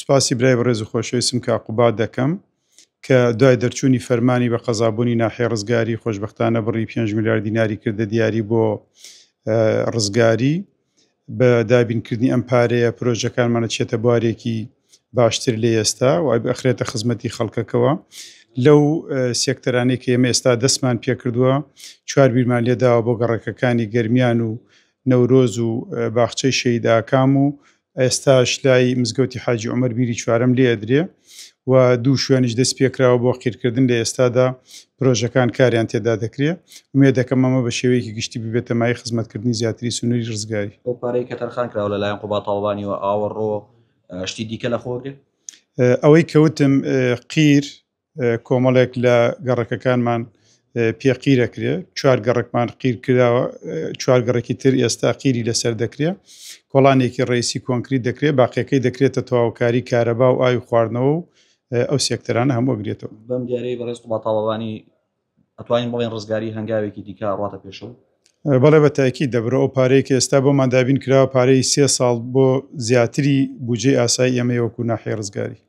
سوپاسی برای بەڕێز و خۆشەویستم کاک قوباد دەکەم کە دوای دەرچوونی فەرمانی بە قەزابوونی ناحیەی ڕزگاری خۆشبەختانە بڕی 5 ملیار دیناری کردە دیاری بۆ ڕزگاری. بە دابینکردنی ئەم پارەیە پرۆژەکانمان ئەچێتە بوارێکی باشتر لە ئێستا و ئەخرێتە خزمەتی خەڵکەکەوە. لەو سێکتەرانەی کە ئێمە ئێستا دەستمان پێکردووە چوار بیرمان لێداوە بۆ گەڕەکەکانی گەرمیان و نەورۆز و باخچەی شەهید ئاکام و ئێستاش لای مزگەوتی حاجی عومەر بیری چوارەم لێ ئەدرێ و دوو شوێنیش دەست پێکراوە بۆ قیرکردن لە ئێستادا پرۆژەکان کاریان تێدا دەکرێ ئومێد دەکەم ئەمە بە شێوەیەکی گشتی ببێتە مایەی خزمەتکردنی زیاتری سنووری ڕزگاری. ئەو پارەی کە تەرخان کراوە لەلایەن قوباد تاڵەبانیەوە ئاوەڕۆ شتی دیکە لەخۆ ئەگرێ؟ ئەوەی کە وتم قیر کۆمەڵێک لە گەڕەکەکانمان پێ قیرەکرێ چوار گەڕکمان قیر کراوە چوار گەڕێکی تر ئێستا قیری لەسەر دەکرێ کۆڵانێکی ڕیسی کۆنکریت دەکرێت باقیەکەی دەکرێتە تەواوکاری کارەبا و ئاوی خواردنەوە و ئەو سێکتەرانە هەموو گرێتەوە. بەم دیارەی بەڕێز قوباد تاڵەبانی ئەتوانین بڵێن ڕزگاری هەنگاوێکی دیکە ڕاتە پێشەوە؟ بەڵێ بە تاکید دەبرۆ ئەو پارەیە کە ئێستا بۆمان دابین کراوە پارەی سێ ساڵ بۆ زیاتری بودجەی ئاسایی ئێمەی وەکو ناحیەی ڕزگاری.